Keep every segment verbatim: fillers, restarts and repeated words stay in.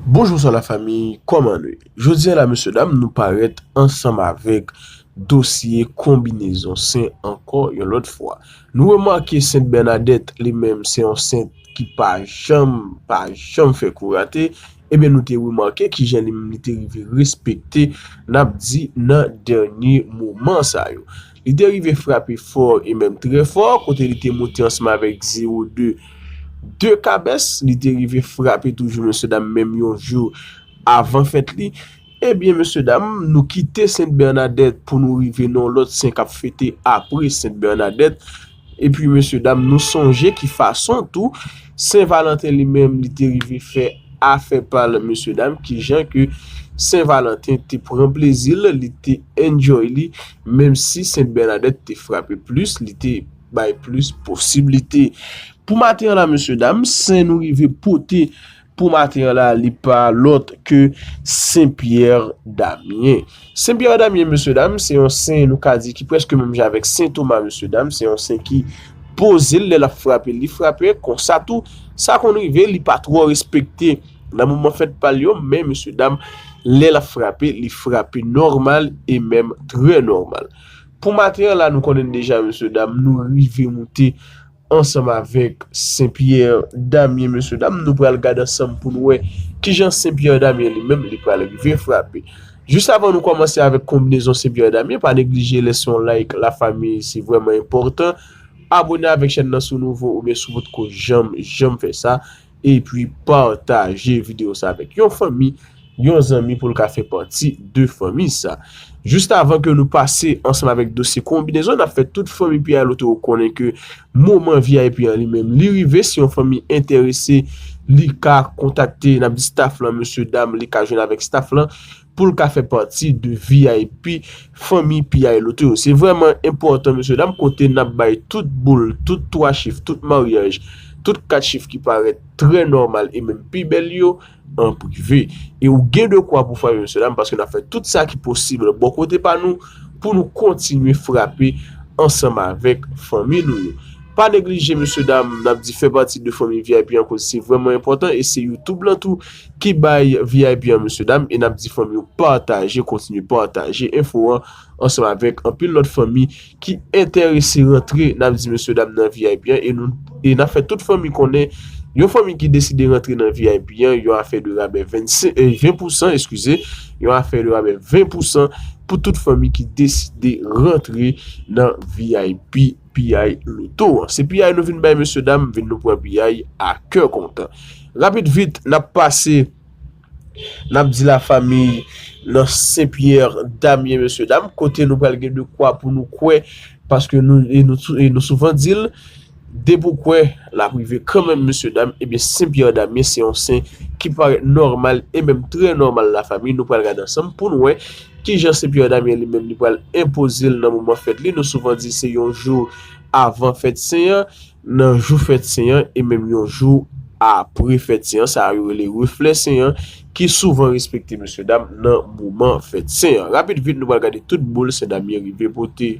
Bonjou, sa la fanmi, kòman nou ye? Jodi a la, mesye dam, nou parèt ansanm avèk dosye konbinezon sen ankò yon lòt fwa. Nou remake Sent Bènadèt, li menm, se yon sent ki pa janm, pa janm fè kou rate. Ebyen, nou te remake kijan li menm li te rive respekte, n ap di, nan dènye moman sa yo. Li te rive frape fò e menm trè fò, kote li te moute ansanm avèk zewo de, de kabès, li te rive frape toujou, mesye dam, menm yon jou avan fèt li. Ebyen, mesye dam, nou kite Sent Bènadèt pou nou rive nan yon lòt sen k ap fete apre Sent Bènadèt. Epi, mesye dam, nou sonje ki fason tou Sen Valanten li menm, li te rive fè afè pa l, mesye dam, kijan ke Sen Valanten te pran plezi l, li te enjoy li, menm si Sent Bènadèt te frape plis, li te bay plis posiblite. Pou maten an la, mesye dam, sen nou rive pote pou maten an la, li pa lòt ke Sen Pyè Damyen. Sen Pyè Damyen, mesye dam, se yon sen, nou ka di, ki prèske menm jan avèk Sen Toma, mesye dam, se yon sen ki poze l, lè l ap frape, li frape, konsa tou, sa konn rive, li pa twò respekte nan moman fèt pa l yo, men, mesye dam, lè l ap frape, li frape nòmal e menm trè nòmal. Pou maten an la, nou konnen deja, mesye dam, nou rive moute ansanm avèk Sen Pyè Damyen, mesye dam, nou pral gade ansanm pou nou wè kijan Sen Pyè Damyen li menm li pral rive frape. Jis avan nou kòmanse avèk konbinezon Sen Pyè Damyen, pa neglije lèse yon like, la fanmi, se vrèman enpòtan. Abone avèk chèn nan si w nouvo oubyen si w potko janm, janm fè sa. Epi pataje videyo sa avèk yon fanmi, yon zanmi pou l ka fè pati de fanmi sa. Jis avan ke nou pase ansanm avèk dosye konbinezon, n ap fè tout fanmi P I Loto yo konnen ke moman V I P an li menm, li rive. Si yon fanmi enterese, li ka kontakte, n ap di staff lan, mesye dam, li ka jwenn avèk staff lan pou l ka fè pati de V I P fanmi P I Loto yo. Se vrèman enpòtan, mesye dam, kote n ap bay tout boul, tout twa chif, tout maryaj, tout kat chif ki parèt trè nòmal e menm pi bèl yo an prive. E ou gen de kwa pou frape, mesye dam, paske n ap fè tout sa ki posib bò kote pa nou pou nou kontinye frape ansanm avèk fanmi nou yo. Pa neglije, mesye dam, n ap di fè pati de fanmi V I P an, koz se vrèman enpòtan e se YouTube lan tou ki bay V I P an, mesye dam, e n ap di fanmi yo pataje, kontinye pataje enfo an ansanm avèk anpil lòt fanmi ki enterese rantre, n ap di, mesye dam, nan V I P an, e nou, e n ap fè tout fanmi konnen, yon fanmi ki deside rantre nan V I P an, yon afè de rabè vennsenk, eh, ven pousan, eskize, yon afè de rabè ven pousan pou tout fanmi ki deside rantre nan V I P P I Loto an. Se P I nou vin bay, mesye dam, vin nou pran P I a kè kontan. Rapid vit, n ap pase, n ap di la fanmi, nan Sen Pyè Damyen, mesye dam, kote nou pral gen de kwa pou nou kwè, paske nou, e nou, sou- e nou souvan di l, depi w kwè, l ap rive kanmenm, mesye dam. Ebyen, Sen Pyè Damyen se yon sen ki parèt nòmal e menm trè nòmal, la fanmi. Nou pral gade ansanm pou nou wè kijan Sen Pyè Damyen li menm li pral enpoze l nan moman fèt li. Nou souvan di se yon jou avan fèt sen an, nan jou fèt sen an e menm yon jou apre fèt sen an. Sa yo rele reflè sen an ki souvan respekte, mesye dam, nan moman fèt sen an. Rapid vit, nou pral gade tout boul Sen Damyen rive pote.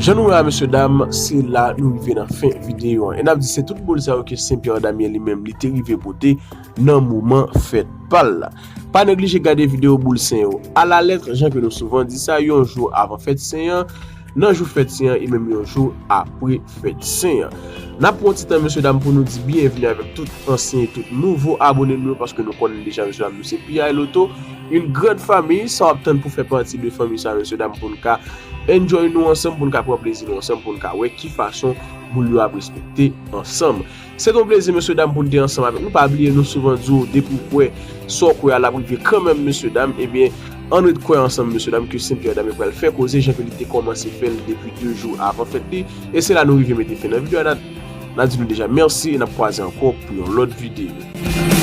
Jan nou wè a, mesye dam, se la nou rive nan fen videyo an. E n ap di se tout boul sa yo ke Sen Pyè Damyen li menm li te rive pote nan moman fèt pa l la. Pa neglije gade videyo boul sen yo alalèt, jan ke nou souvan di sa, yon jou avan fèt sen an, nan jou fèt sen an, e menm yon jou apre fèt sen an. N ap pran yon ti tan, mesye dam, pou nou di byenvni avèk tout ansyen e tout nouvo abone nou yo, paske nou konnen deja, mesye dam, nou se P I Loto, yon gran fanmi. Sa w ap tann pou fè pati de fanmi sa, mesye dam, pou n ka enjoy nou ansanm, pou n ka pran plezi nou ansanm, pou n ka wè ki fason boul yo ap respekte ansanm. Se t on plezi, mesye dam, pou n te ansanm avèk nou. Pa bliye, nou souvan di w, depi w kwè sa w kwè a l ap rive kanmenm, mesye dam. Ebyen, ann ret kwè ansanm, mesye dam, ke Sen Pyè Damyen pral fè koze jan ke li te kòmanse fè l depi de jou avan fèt li. E se la nou rive mete fen nan videyo a. N a, n a di nou deja mèsi e n ap kwaze ankò pou yon lòt videyo.